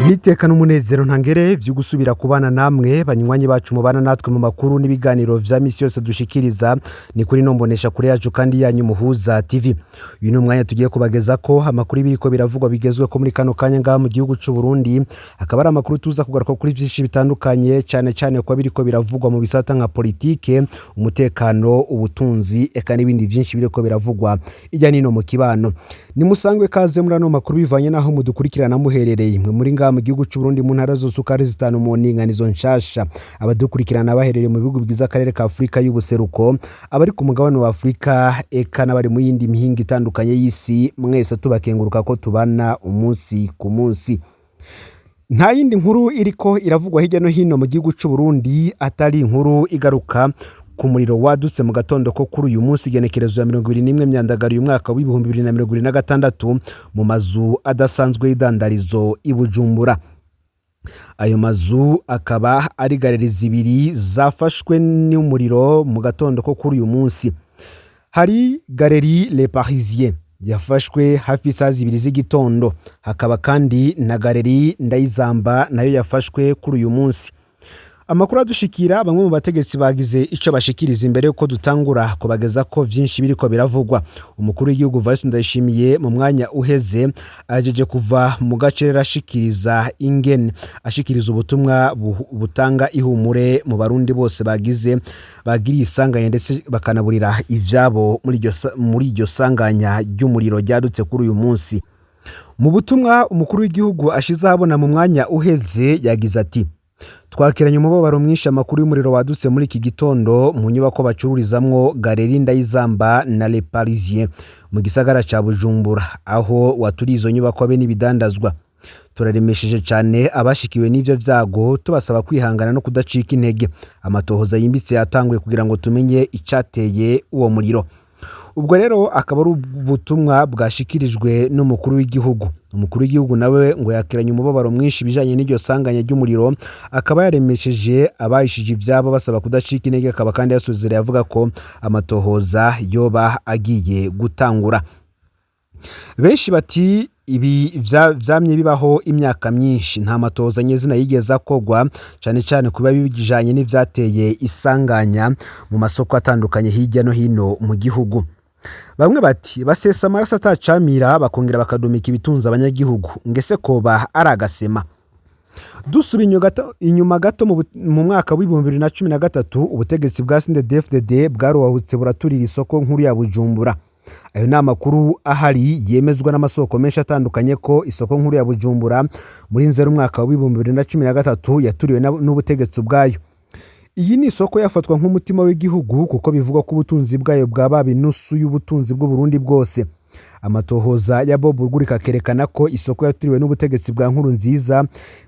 Niteka n'umunezero ntangere vyo gusubira kubana namwe banywanyi bacu mubana natwe mu makuru n'ibiganiro vya misi yose dushikiriza ni kuri nombonesha kure yacu kandi yanyu Muhuza TV. Uyu ni umwanya tugiye kubageza ko amakuru ibiriko biravugwa bigezwe ko muri kano kanya ngaha mu gihugu c'u Burundi, akaba ari amakuru tuza kugaruka kuri vyinshi bitandukanye, cane cane ko biriko biravugwa mu bisata nka politike, umutekano, ubutunzi eka n'ibindi vyinshi biriko biravugwa ijya nino mu kibano. Nimusangwe kaze muri ano makuru bivanye naho mudukurikirana muherereye mwe muri ngaha mu gihugu c'u Burundi mu ntara zose uko ari zitanu mu ndinganizo nshasha, abadukurikirana baherereye mu bihugu bigize akarere ka Afurika y'ubuseruko, abari ku mugabane wa Afurika eka n'abari mu yindi mihinga itandukanye y'isi, mwese tubakenguruka ko tubana umunsi ku munsi. Nta yindi nkuru iriko iravugwa hirya no hino mu gihugu c'u Burundi atari inkuru igaruka ku muriro wadutse mu gatondo ko kuri uyu munsi igenekerezo ya 21 Myandagaro uyu mwaka w'2026 mu mazu adasanzwe y'idandarizo i Bujumbura. Ayo mazu akaba ari galeries zibiri zafashwe n'umuriro mu gatondo ko kuri uyu munsi. Hari galerie Le Parisien yafashwe hafi isaha 2 z'igitondo, hakaba kandi na galerie Ndayizamba nayo yafashwe kuri uyu munsi. Amakuru adushikira, bamwe mu bategetsi bagize ico bashikiriza imbere yuko dutangura kubageza ko vyinshi biriko biravugwa. Umukuru w'igihugu Evariste Ndayishimiye mu mwanya uheze ajeje kuva mu gace ashikiriza ingene ashikiriza ubutumwa butanga ihumure mu Barundi bose bagize bagiriye isanganya ndetse bakanaburira ivyabo muri iryo sanganya ry'umuriro ryadutse kuri uyu munsi. Mu butumwa umukuru w'igihugu ashize ahabona mu mwanya uheze yagize ati: "Twakiranye umubabaro mwinshi amakuru y'umuriro wadutse muri iki gitondo mu nyubako bacururizamwo Galerie Ndayizamba na Le Parisien mu gisagara ca Bujumbura, aho waturiye izo nyubako be n'ibidandazwa. Turaremesheje cane abashikiwe n'ivyo vyago, tubasaba kwihangana no kudacika intege. Amatohoza yimbitse yatanguye kugira ngo tumenye icateye uwo muriro." Ubwo rero akaba ari ubutumwa bwashikirijwe n'umukuru w'igihugu. Umukuru w'igihugu nawe ngo yakiranye umubabaro mwinshi ibijanye n'iryo sanganya ry'umuriro, akaba yaremesheje abayishije ivyabo basaba kudacika intege, akaba kandi yasozereye avuga ko amatohoza yoba agiye gutangura. Benshi bati ibi vyamye bibaho imyaka myinshi, nta matohoza nyezina yigeze akogwa, cane cane kuba bijanye n'ivyateye isanganya mu masoko atandukanye hirya no hino mu gihugu. Bamwe bati basesa amaraso atacamira bakongera bakadumika ibitunze abanyagihugu, ngese koba ari agasema. Dusubiye inyuma gato mu mwaka w'2013, ubutegetsi bwa CNDD-FDD bwaruhutse buraturira isoko nkuru ya Bujumbura. Ayo ni amakuru ahari yemezwa n'amasoko menshi atandukanye ko isoko nkuru ya Bujumbura muri Nzeri umwaka w'2013 yaturiwe n'ubutegetsi ubwayo. Iyi ni isoko yafatwa nk'umutima w'igihugu kuko bivugwa ko ubutunzi bwayo bwaba inusu y'ubutunzi bw'Uburundi bwose. Amatohoza ya Bob Rugurika akerekana ko isoko yaturiwe n'ubutegetsi bwa Nkurunziza,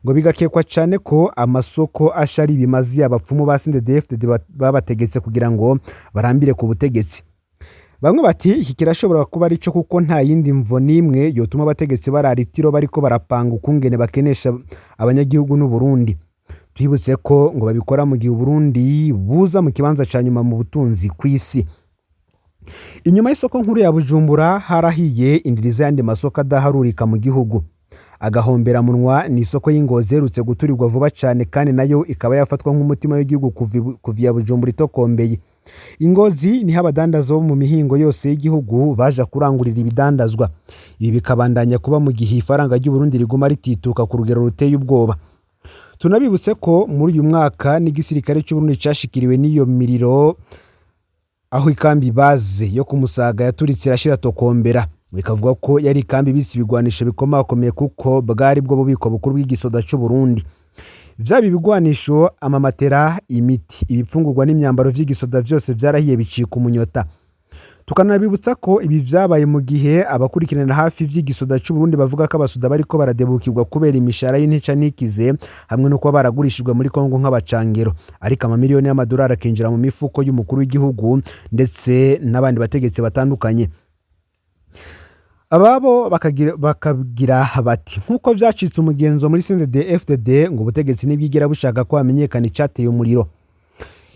ngo bigakekwa cane ko amasoko asha ari ibimazi abapfumu ba CNDD-FDD babategetse kugira ngo barambire ku butegetsi. Bamwe bati iki kirashobora kuba arico kuko nta yindi mvo n'imwe yotuma abategetsi barara itiro bariko barapanga ukungene bakenesha abanyagihugu n'Uburundi. Twibutse ko ngo babikora mu gihe Uburundi buza mu kibanza ca nyuma mu butunzi kw'isi. Inyuma y'isoko nkuru ya Bujumbura harahiye indiri z'ayandi masoko adaharurika mu gihugu. Agahomberamunwa ni isoko y'Ingozi iherutse guturirwa vuba cane, kandi nayo ikaba yafatwa nk'umutima w'igihugu kuva iya Bujumbura itokombeye. Ingozi niho abadandaza bo mu mihingo yose y'igihugu baja kurangurira ibidandazwa. Ibi bikabandanya kuba mu gihe ifaranga ry'Uburundi riguma ritituka ku rugero ruteye ubwoba. Tunabibutse ko muri uyu mwaka n'igisirikare c'Uburundi cashikiriwe n'iyo miriro, aho ikambi baze yo kumusaga yaturitse irashira tokombera. Bikavuga ko yari ikambi ibitse ibigwanisho bikomakomeye kuko bwari bwo bubiko bukuru bw'igisoda c'Uburundi. Vyaba ibigwanisho, amamatera, imiti, ibifungurwa n'imyambaro vy'igisoda vyose vyarahiye bicika umunyota. Tukanabibutsa ko ibi vyabaye mu gihe abakurikiranira hafi vy'igisoda c'Uburundi bavuga ko abasoda bariko baradebukirwa kubera imishahara y'intica ntikize hamwe no kuba baragurishijwe muri Kongo nk'abacangero, ariko amamiliyoni y'amadolari akinjira mu mifuko y'umukuru w'igihugu ndetse n'abandi bategetsi batandukanye. Ababo bakagira bati nk'uko vyacitse umugenzo muri CNDD-FDD, ngo ubutegetsi ntibwigera bushaka ko hamenyekana icateye umuriro.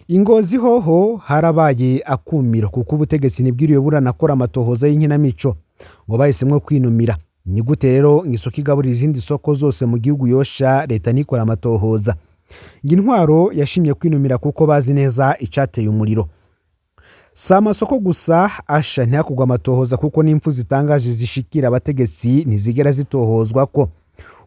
Ingozi hoho harabaye akumiro kuko ubutegetsi ntibwiriwe buranakora amatohoza y'inkinamico, ngo bahisemwo kwinumira. Ni gute rero ngo isoko igaburira izindi soko zose mu gihugu yosha, leta ntikore amatohoza? Ngo intwaro yashimye kwinumira kuko bazi neza icateye umuriro. Si amasoko gusa asha ntihakugwe amatohoza, kuko n'impfu zitangaje zishikira abategetsi ntizigera zitohozwa ko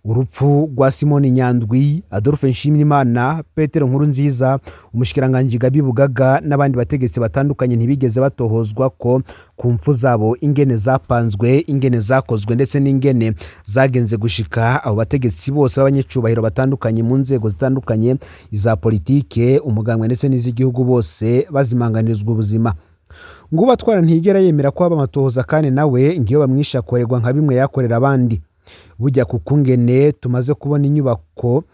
urupfu rwa Simoni Nyandwi, Adolphe Nshimirimana, Petero Nkurunziza, umushikiranganji Gabi Bugaga n'abandi bategetsi batandukanye ntibigeze batohozwa ko ku mpfu zabo, ingene zapanzwe, ingene zakozwe ndetse n'ingene zagenze gushika abo bategetsi bose b'abanyecubahiro batandukanye mu nzego zitandukanye, iza politike, umugambwe ndetse n'iz'igihugu, bose bazimanganirizwa ubuzima. Ngo ubatwara ntiyigera yemera ko haba amatohoza, kandi nawe ngiyo bamwishe akorerwa nka bimwe yakorera abandi. Burya kukungene tumaze kubona inyubako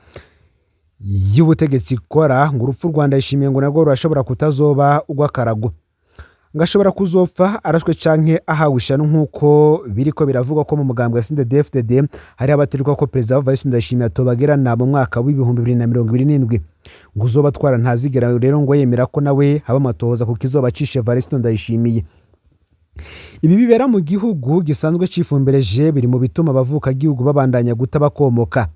y'ubutegetsi ikora, ngo urupfu rwa Ndayishimiye ngo narwo rurashobora kutazoba urw'akarago, ngo ashobora kuzopfa arashwe canke ahawe ishano, nk'uko biriko biravugwa ko mu mugambwe wa CNDD-FDD hari abaterekwa ko Perezida Evariste Ndayishimiye atobagerana mu mwaka w'2027. Ngo uzobatwara ntazigera rero ngo yemera ko nawe haba amatohoza kuko izoba acishe Evariste Ndayishimiye. Ibi bibera mu gihugu gisanzwe cifumbereje biri mu bituma abavukagihugu babandanya guta bakomoka.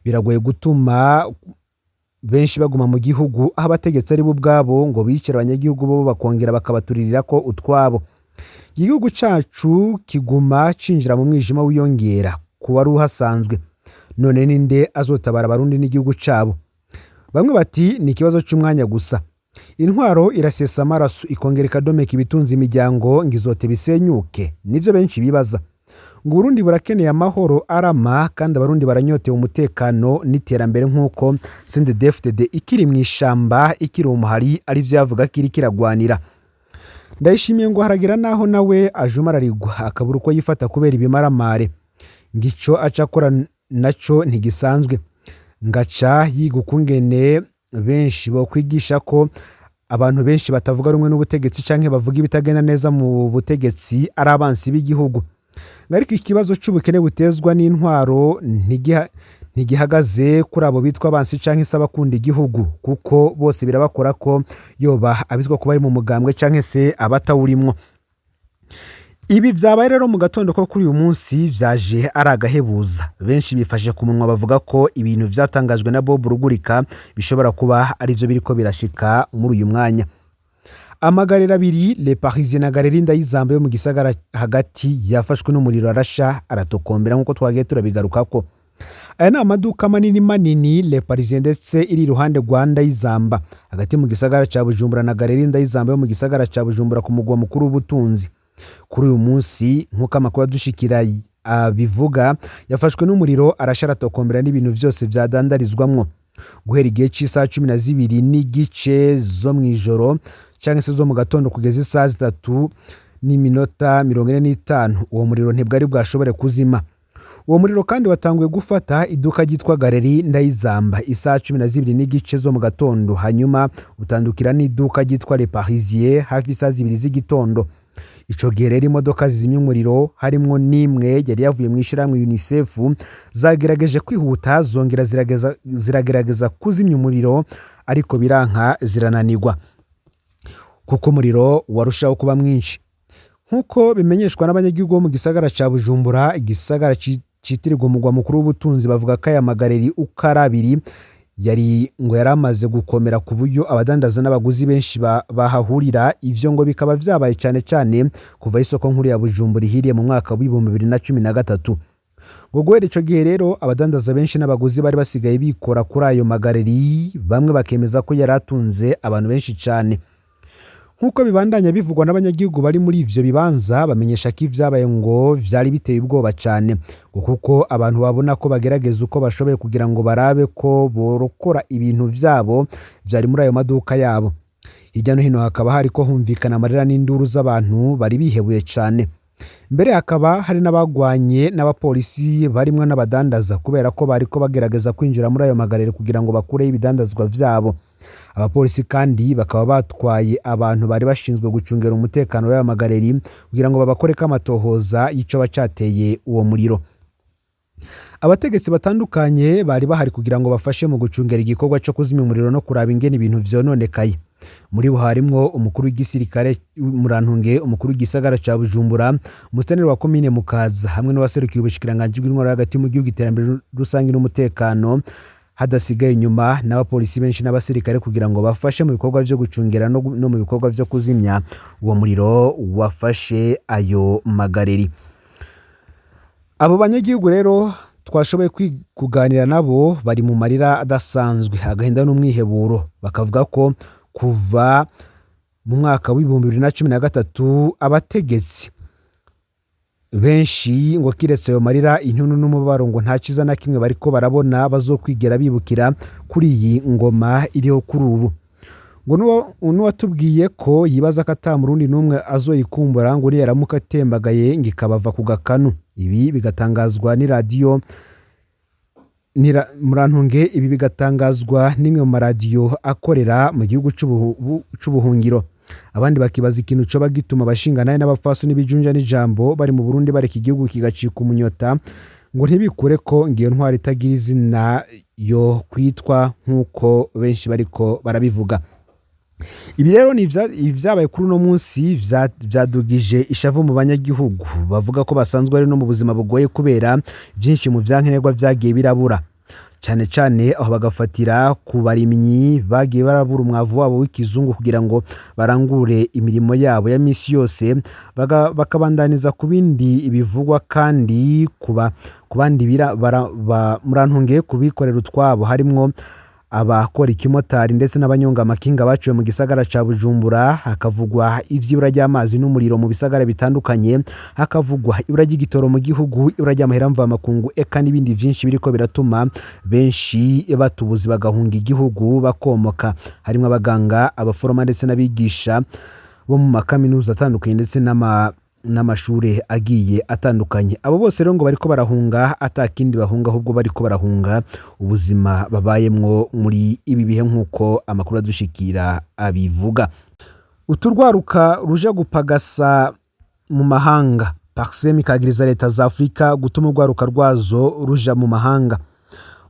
Biragoye gutuma benshi baguma mu gihugu aho abategetsi ari bo ubwabo ngo bicare abanyagihugu bo bakongera bakabaturirira ko utwabo. Igihugu cacu kiguma cinjira mu mwijima wiyongera ku wari uhasanzwe. None ninde azotabara Abarundi n'igihugu cabo? Bamwe bati ni ikibazo c'umwanya gusa. Intwaro irasesa amaraso ikongera ikadomeka ibitunze imiryango ngo izote bisenyuke, nivyo benshi bibaza. Ngo Uburundi burakeneye amahoro arama, kandi Abarundi baranyotewe umutekano n'iterambere, nk'uko CNDD-FDD ikiri mu ishamba, ikiri umuhari, arivyo yavuga ko iriko iragwanira. Ndayishimiye ngo haragera naho nawe ajumararigwa akabura uko yifata kubera ibimaramare. Ngico aca akora naco ntigisanzwe, ngaca yiga ukungene benshi bokwigisha ko abantu benshi batavuga rumwe n'ubutegetsi canke bavuga ibitagenda neza mu butegetsi ari abansi b'igihugu. Ariko ikibazo c'ubukene butezwa n'intwaro ntigihagaze kuri abo bitwa abansi canke se abakunda igihugu, kuko bose birabakora ko, yoba abitwa kuba ari mu mugambwe canke se abatawurimwo. Ibi vyabaye rero mu gatondo ko kuri uyu munsi vyaje ari agahebuza. Benshi bifashe ku munwa bavuga ko ibintu vyatangajwe na Bob Rugurika bishobora kuba arivyo biriko birashika muri uyu mwanya. Amagarero abiri, Le Parisien na Galerie Ndayizamba yo mu gisagara hagati, yafashwe n'umuriro arasha aratokombera, nk'uko twagiye turabigarukako. Aya ni amaduka manini manini, Le Parisien ndetse iri iruhande rwa Ndayizamba hagati mu gisagara ca Bujumbura, na Galerie Ndayizamba yo mu gisagara ca Bujumbura ku mugwa mukuru w'ubutunzi. Kuri uyu munsi, nk'uko amakuru adushikira abivuga, yafashwe n'umuriro arasha aratokombera n'ibintu vyose vyadandarizwamwo. Guhera igihe c'isaha 12:30 zo mw'ijoro canke se zo mu gatondo kugeza isaha 3:45, uwo muriro ntibwari bwashobore kuzima. Uwo muriro kandi watanguye gufata iduka ryitwa Galerie Ndayizamba isaha 12:30 zo mu gatondo, hanyuma utandukira n'iduka ryitwa Le Parisien hafi isaha 2 z'igitondo. Ico gihe rero imodoka zizimya umuriro, harimwo n'imwe yari yavuye mu ishirahamwe UNICEF, zagerageje kwihuta zongera ziragerageza kuzimya umuriro, ariko biranka zirananirwa kuko umuriro warushaho kuba mwinshi. Nk'uko bimenyeshwa n'abanyagihugu bo mu gisagara ca Bujumbura, igisagara citirirwa umugwa mukuru w'ubutunzi, bavuga ko aya magareri uko ari abiri yari ngo yari amaze gukomera ku buryo abadandaza n'abaguzi benshi bahahurira. Ivyo ngo bikaba vyabaye cane cane kuva isoko nkuru ya Bujumbura ihiriye mu mwaka w'2013. Ngo guhera ico gihe rero abadandaza benshi n'abaguzi bari basigaye bikora kuri ayo magareri, bamwe bakemeza ko yari atunze abantu benshi cane. Nk'uko bibandanya bivugwa n'abanyagihugu bari muri ivyo bibanza, bamenyesha ko ivyabaye ngo vyari biteye ubwoba cane, ngo kuko abantu babona ko bagerageza uko bashoboye kugira ngo barabe ko borokora ibintu vyabo vyari muri ayo maduka yabo. Hirya no hino hakaba hariko humvikana amarira n'induru z'abantu bari bihebuye cane. Mbere hakaba hari n'abagwanye n'abapolisi barimwo n'abadandaza kubera ko bariko bagerageza kwinjira muri ayo magarere kugira ngo bakureyo ibidandazwa vyabo. Abapolisi kandi bakaba batwaye abantu bari bashinzwe gucungera umutekano w'ayo magareri kugira ngo babakoreko amatohoza y'ico bacateye uwo muriro. Abategetsi batandukanye bari bahari kugira ngo bafashe mu gucungera igikorwa co kuzimya umuriro no kuraba ingene ibintu vyononekaye. Muri bo harimwo umukuru w'igisirikare, murantunge, umukuru w'igisagara ca Bujumbura, umuseneri wa komine Mukaza, hamwe n'uwaserukiye ubushikiranganji bw'intwaro hagati mu gihugu, iterambere rusange n'umutekano, hadasigaye inyuma n'abapolisi benshi n'abasirikare kugira ngo bafashe mu bikorwa vyo gucungera no mu bikorwa vyo kuzimya uwo muriro wafashe ayo magareri. Abo banyagihugu rero twashoboye kuganira nabo bari mu marira adasanzwe, agahinda n'umwiheburo. Bakavuga ko kuva mu mwaka w'2013 abategetsi benshi ngo kiretse ayo marira, intuntu n'umubabaro, ngo nta ciza na kimwe bariko barabona bazokwigera bibukira kuri iyi ngoma iriho kuri ubu. Ngo n'uwatubwiye ko yibaza ko ata murundi n'umwe azoyikumbura ngo niyaramuka atembagaye ngo ikabava ku gakanu. Ibi bigatangazwa n'iradiyo murantunge, ibi bigatangazwa n'imwe mu maradiyo akorera mu gihugu c'ubuhungiro. Abandi bakibaza ikintu coba gituma abashinganaye n'abapfasoni b'ijunja n'ijambo bari mu Burundi bareka igihugu kigacika umunyota, ngo ntibikure ko ngiyo ntwari itagira izina yo kwitwa nk'uko benshi bariko barabivuga. Ibi rero ni ivyabaye kuri uno munsi vyadugije ishavu mu banyagihugu bavuga ko basanzwe ari no mu buzima bugoye kubera vyinshi mu vyankenerwa vyagiye birabura, cane cane aho bagafatira ku barimyi bagiye barabura umwavu wabo w'ikizungu kugira ngo barangure imirimo yabo ya misi yose, bakabandaniza ku bindi bivugwa kandi ku bandi murantunge kubikorera utwabo, harimwo abakora ikimotari ndetse n'abanyonga amakinga baciwe mu gisagara ca Bujumbura. Hakavugwa ivy'ibura ry'amazi n'umuriro mu bisagara bitandukanye, hakavugwa ibura ry'igitoro mu gihugu, ibura ry'amahera mvamakungu, eka n'ibindi vyinshi biriko biratuma benshi batubuzi bagahunga igihugu bakomoka, harimwo abaganga, abaforoma ndetse n'abigisha bo mu makaminuza atandukanye ndetse n'amashure agiye atandukanye. Abo bose rero ngo bariko barahunga atakindi bahunga, ahubwo bariko barahunga ubuzima babayemwo muri ibi bihe nk'uko amakuru adushikira abivuga. Uturwaruka ruja gupagasa mu mahanga, Parsem ikagiriza leta za Afurika gutuma urwaruka rwazo ruja mu mahanga.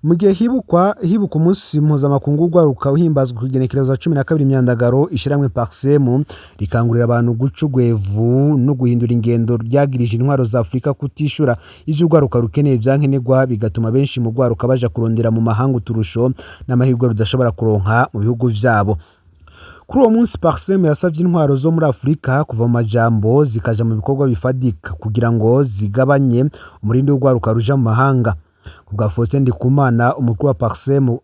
Mu gihe hibuka umunsi mpuzamakungu w'urwaruka uhimbazwa ku igenekerezo rya 12 Imyandagaro, ishirahamwe Parsem rikangurira abantu guca ugwevu no guhindura ingendo ryagirije intwaro za Afurika kutishura ivyo urwaruka rukeneye vyankenerwa, bigatuma benshi mu rwaruka baja kurondera mu mahanga uturusho n'amahirwe rudashobora kuronka mu bihugu vyabo. Kuri uwo munsi Parsem yasavye intwaro zo muri Afurika kuva mu majambo zikaja mu bikorwa bifadika kugira ngo zigabanye umurindi w'urwaruka ruja mu mahanga. Kubwa Faustin Ndikumana, umukuru wa Parsem,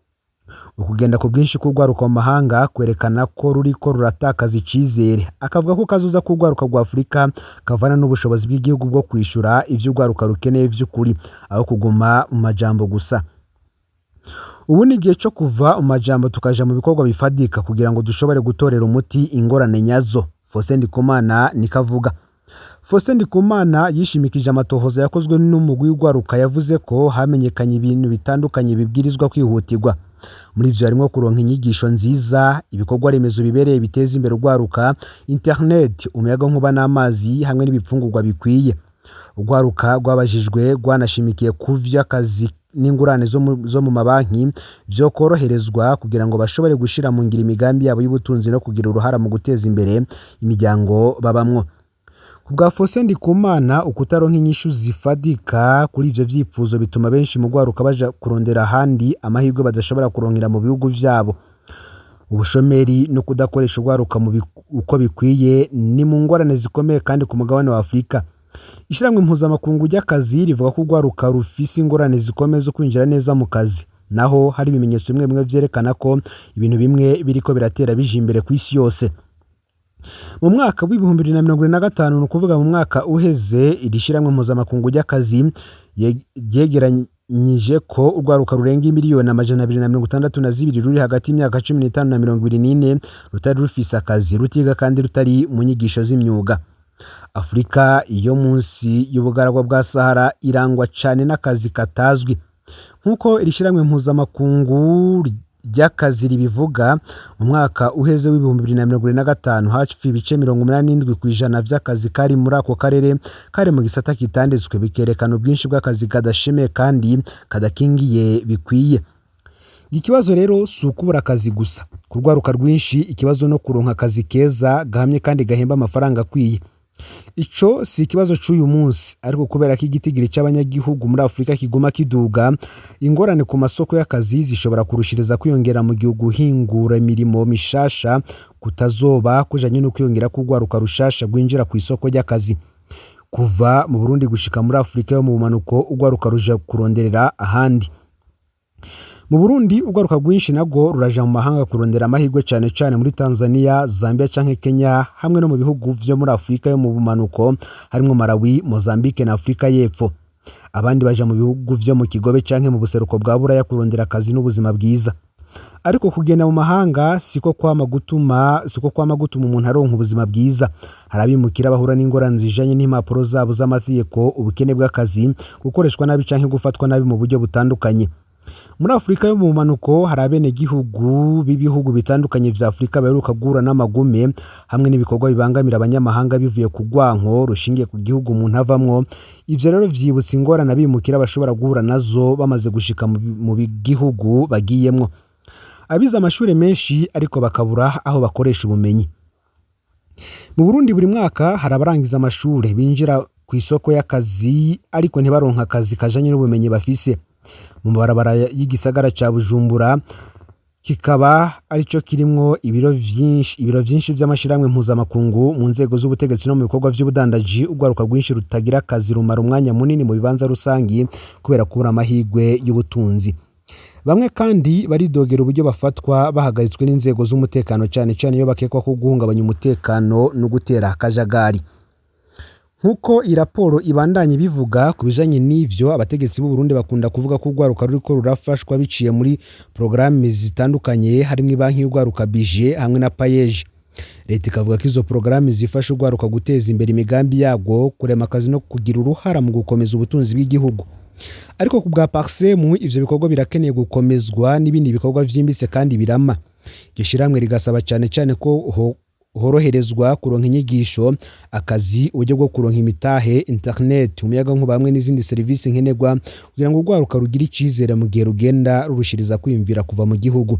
ukugenda ku bwinshi k'urwaruka mu mahanga kwerekana ko ruriko ruratakaza icizere. Akavuga ko kazoza k'urwaruka rwa Afurika kavana n'ubushobozi bw'igihugu bwo kwishura ivyo urwaruka rukeneye vy'ukuri, aho kuguma mu majambo gusa. Ubu ni igihe co kuva mu majambo tukaja mu bikorwa bifadika kugira ngo dushobore gutorera umuti ingorane nyazo, Faustin Ndikumana niko avuga. Faustin Ndikumana yishimikije amatohoza yakozwe n'umugwi w'urwaruka, yavuze ko hamenyekanye ibintu bitandukanye bibwirizwa kwihutirwa. Muri ivyo harimwo kuronka inyigisho nziza, ibikorwa remezo bibereye biteza imbere urwaruka, internet, umuyagankuba n'amazi hamwe n'ibifungurwa bikwiye. Urwaruka rwabajijwe rwanashimikiye ku vy'akazi n'ingurane zo mu mabanki vyo koroherezwa kugira ngo bashobore gushira mu ngiro imigambi yabo y'ubutunzi no kugira uruhara mu guteza imbere imiryango babamwo. Kubwa Faustin Ndikumana, ukutaronka inyishu zifadika kuri ivyo vyipfuzo bituma benshi mu rwaruka baja kurondera ahandi amahirwe badashobora kuronkera mu bihugu vyabo. Ubushomeri no kudakoresha urwaruka uko bikwiye ni mu ngorane zikomeye kandi ku mugabane wa Afurika. Ishirahamwe mpuzamakungu ry'akazi rivuga ko urwaruka rufise ingorane zikomeye zo kwinjira neza mu kazi, naho hari ibimenyetso bimwe bimwe vyerekana ko ibintu bimwe biriko biratera bija imbere kw'isi yose. Mu mwaka w'2025, ni ukuvuga mu mwaka uheze, iri shirahamwe mpuzamakungu ry'akazi ryegeranyije ko urwaruka rurenga miliyoni 262 ruri hagati y'imyaka 15 na 24 rutari rufise akazi, rutiga kandi rutari mu nyigisho z'imyuga. Afurika yo munsi y'ubugaragwa bwa Sahara irangwa cane n'akazi katazwi. Nk'uko iri shirahamwe mpuzamakungu ry'akazi ribivuga, mu mwaka uheze w'2025 hafi ibice 87% vy'akazi kari muri ako karere kari mu gisata kitanditswe, bikerekana ubwinshi bw'akazi kadashemeye kandi kadakingiye bikwiye. Ikibazo rero si ukubura akazi gusa. Ku rwaruka rwinshi ikibazo no kuronka akazi keza gahamye kandi gahemba amafaranga akwiye. Ico si ikibazo c'uyu munsi, ariko kubera ko igitigiri c'abanyagihugu muri Afurika kiguma kiduga, ingorane ku masoko y'akazi zishobora kurushiriza kwiyongera mu gihe guhingura imirimo mishasha kutazoba kujanye no kwiyongera k'urwaruka rushasha rwinjira kw'isoko ry'akazi. Kuva mu Burundi gushika muri Afurika yo mu bumanuko, urwaruka ruja kuronderera ahandi. Mu Burundi urwaruka rwinshi narwo ruraja mu mahanga kurondera amahirwe, cane cane muri Tanzania, Zambia canke Kenya, hamwe no mu bihugu vyo muri Afurika yo mu bumanuko harimwo Malawi, Mozambique na Afurika y'Epfo. Abandi baja mu bihugu vyo mu Kigobe canke mu buseruko bwa Buraya kurondera akazi n'ubuzima bwiza. Ariko kugenda mu mahanga siko kwama gutuma umuntu aronka ubuzima bwiza. Hari abimukira bahura n'ingorane zijanye n'impapuro zabo z'amategeko, ubukene bw'akazi, gukoreshwa nabi canke gufatwa nabi mu buryo butandukanye. Muri Afurika yo mu bumanuko hari abenegihugu b'ibihugu bitandukanye vya Afurika baheruka guhura n'amagume hamwe n'ibikorwa bibangamira abanyamahanga bivuye ku rwanko rushingiye ku gihugu umuntu avamwo. Ivyo rero vyibutsa ingorane abimukira bashobora guhura nazo bamaze gushika mu gihugu bagiyemwo. Abize amashure menshi ariko bakabura aho bakoresha ubumenyi. Mu Burundi buri mwaka hari abarangiza amashure binjira kw'isoko y'akazi ariko ntibaronke akazi kajanye n'ubumenyi bafise. Mu mabarabara y'igisagara ca Bujumbura, kikaba arico kirimwo ibiro vyinshi vy'amashirahamwe mpuzamakungu, mu nzego z'ubutegetsi no mu bikorwa vy'ubudandaji, urwaruka rwinshi rutagira akazi rumara umwanya munini mu bibanza rusangi kubera kubura amahirwe y'ubutunzi. Bamwe kandi baridogera uburyo bafatwa bahagaritswe n'inzego z'umutekano, cane cane iyo bakekwa ko guhungabanya umutekano no gutera akajagari. Nk'uko iyi raporo ibandanya ibivuga ku bijanye n'ivyo, abategetsi b'u Burundi bakunda kuvuga ko urwaruka ruriko rurafashwa biciye muri porogaramu zitandukanye, harimwo ibanki y'urwaruka BIJE hamwe na PAEEJ. Leta ikavuga ko izo porogaramu zifasha urwaruka guteza imbere imigambi yarwo, kurema akazi no kugira uruhara mu gukomeza ubutunzi bw'igihugu. Ariko ku bwa PARCEM, ivyo bikorwa birakeneye gukomezwa n'ibindi bikorwa vyimbitse kandi birama. Iryo shirahamwe rigasaba cane cane ko horoherezwa kuronka inyigisho, akazi, uburyo bwo kuronka imitahe, internet, umuyagankuba hamwe n'izindi serivisi nkenerwa kugira ngo urwaruka rugire icizere mu gihe rugenda rurushiriza kwiyumvira kuva mu gihugu.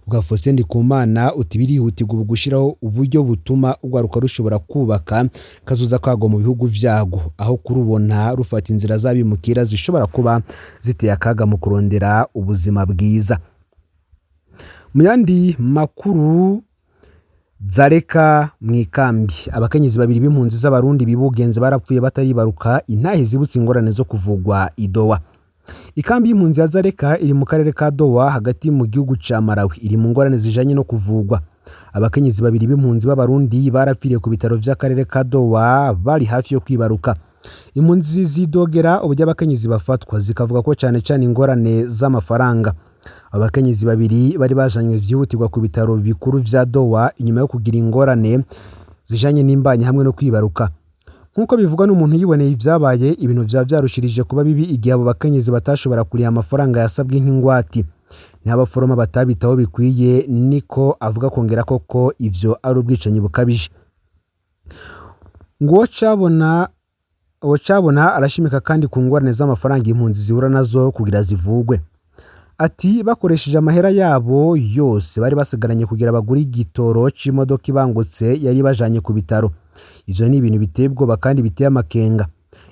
Kubwa Faustin Ndikumana, uti birihutirwa ubu gushiraho uburyo butuma urwaruka rushobora kubaka kazoza kago mu bihugu vyago, aho kurubona rufata inzira z'abimukira zishobora kuba ziteye akaga mu kurondera ubuzima bwiza. Mu yandi makuru, Zareka mw'ikambi, abakenyezi babiri b'impunzi z'Abarundi bibugenze barapfuye bataribaruka, intahe zibutse ingorane zo kuvugwa idowa. Ikambi y'impunzi ya Zareka iri mu karere ka Dowa hagati mu gihugu ca Malawi iri mu ngorane zijanye no kuvugwa. Abakenyezi babiri b'impunzi b'Abarundi barapfiriye ku bitaro vy'akarere ka Dowa bari hafi yo kwibaruka. Impunzi zidogera uburyo abakenyezi bafatwa, zikavuga ko cane cane ingorane z'amafaranga. Abakenyezi babiri bari bajanywe vyihutirwa ku bitaro bikuru vya Dowa inyuma yo kugira ingorane zijanye n'imbanyi hamwe no kwibaruka. Nk'uko bivugwa n'umuntu yiboneye ivyabaye, ibintu vyaba vyarushirije kuba bibi igihe abo bakenyezi batashobora kuriha amafaranga yasabwe nk'ingwate. Niho abaforoma batabitaho bikwiye, niko avuga, kongera koko ivyo ari ubwicanyi bukabije. Nguwo cabona uwo cabona arashimika kandi ku ngorane z'amafaranga impunzi zihura nazo kugira zivugwe. Ati bakoresheje amahera yabo yose bari basigaranye kugira bagure igitoro c'imodoka ibangutse yari ibajanye ku bitaro. Ivyo ni ibintu biteye ubwoba kandi biteye amakenga.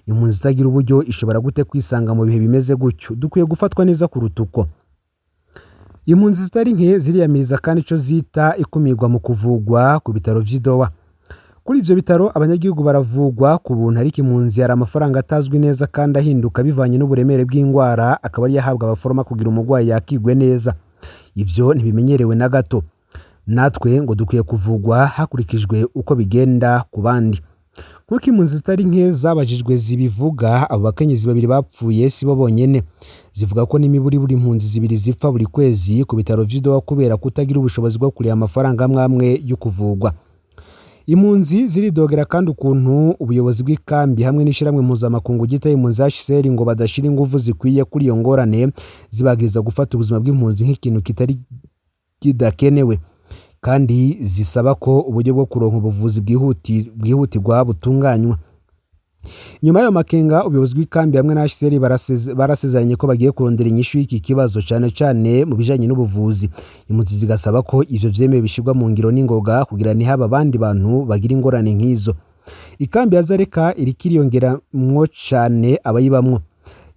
Impunzi itagira uburyo ishobora gute kwisanga mu bihe bimeze gutyo? Dukwiye gufatwa neza kuruta uko. Impunzi zitari nke ziriyamiriza kandi ico zita ikumirwa mu kuvugwa ku bitaro vy'i Dowa. Kuri ivyo bitaro abanyagihugu baravugwa ku buntu, ariko impunzi hari amafaranga atazwi neza kandi ahinduka bivanye n'uburemere bw'indwara, akaba ariyo ahabwa abaforoma kugira umurwayi yakigwe neza. Ivyo ntibimenyerewe na gato. Natwe ngo dukwiye kuvugwa hakurikijwe uko bigenda ku bandi. Nk'uko impunzi zitari nke zabajijwe zibivuga, abo bakenyezi babiri bapfuye sibo bonyene. Zivuga ko n'imiburiburi impunzi zibiri zipfa buri kwezi ku bitaro vy'i Dowa kubera kutagira ubushobozi bwo kuriha amafaranga amwe amwe yo kuvugwa. Impunzi ziridogera kandi ukuntu ubuyobozi bw'ikambi hamwe n'ishirahamwe mpuzamakungu ryitaye impunzi HCR ngo badashira inguvu zikwiye kuri iyo ngorane, zibagiriza gufata ubuzima bw'impunzi nk'ikintu kitari kidakenewe, kandi zisaba ko uburyo bwo kuronka ubuvuzi bwihutirwa butunganywa. Nyuma y'ayo makenga, ubuyobozi bw'ikambi hamwe na HCR barasezeranye ko bagiye kurondera inyishu y'iki kibazo, cane cane mu bijanye n'ubuvuzi. Impunzi zigasaba ko ivyo vyemewe bishirwa mu ngiro n'ingoga kugira ntihaba abandi bantu bagira ingorane nk'izo. Ikambi ya Zareka iriko iriyongeramwo cane abayibamwo.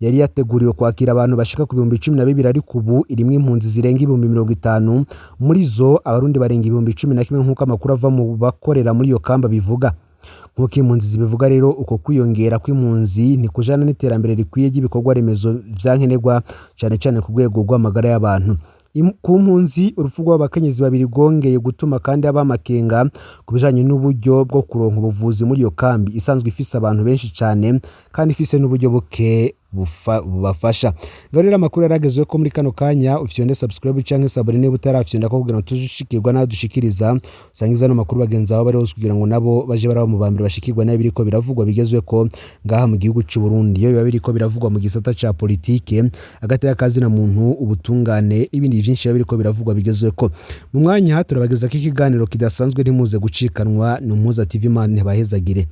Yari yateguriwe kwakira abantu bashika ku 12,000, ariko ubu irimwo impunzi zirenga 50,000. Muri zo Abarundi barenga 11,000, nk'uko amakuru ava mu bakorera muri iyo kamba bivuga. Nk'uko impunzi zibivuga rero, uko kwiyongera kw'impunzi ntikujana n'iterambere rikwiye ry'ibikorwa remezo vyankenerwa, cane cane ku rwego rw'amagara y'abantu. Ku mpunzi, urupfu rw'abakenyezi babiri rwongeye gutuma kandi haba amakenga ku bijanye n'uburyo bwo kuronka ubuvuzi muri iyo kambi isanzwe ifise abantu benshi cane kandi ifise n'uburyo buke bubafasha. Ngaho rero amakuru yaragezwe ko muri kano kanya. Ufyonde subscribe canke s'abonner niba utarafyonda ko, kugira ngo tushikirwa nayo dushikiriza. Usangiza ano makuru bagenzi bawe bari hose, kugira ngo nabo baje baraba mu bambere bashikirwa nayo biriko biravugwa bigezweko ngaha mu gihugu c'u Burundi, iyo biba biriko biravugwa mu gisata ca politike, agateka kazina muntu, ubutungane n'ibindi vyinshi biba biriko biravugwa bigezweko. Mu mwanya turabagezako ikiganiro kidasanzwe, ntimuze gucikanwa. Ni Umuhuza TV. Imana ntibahezagire.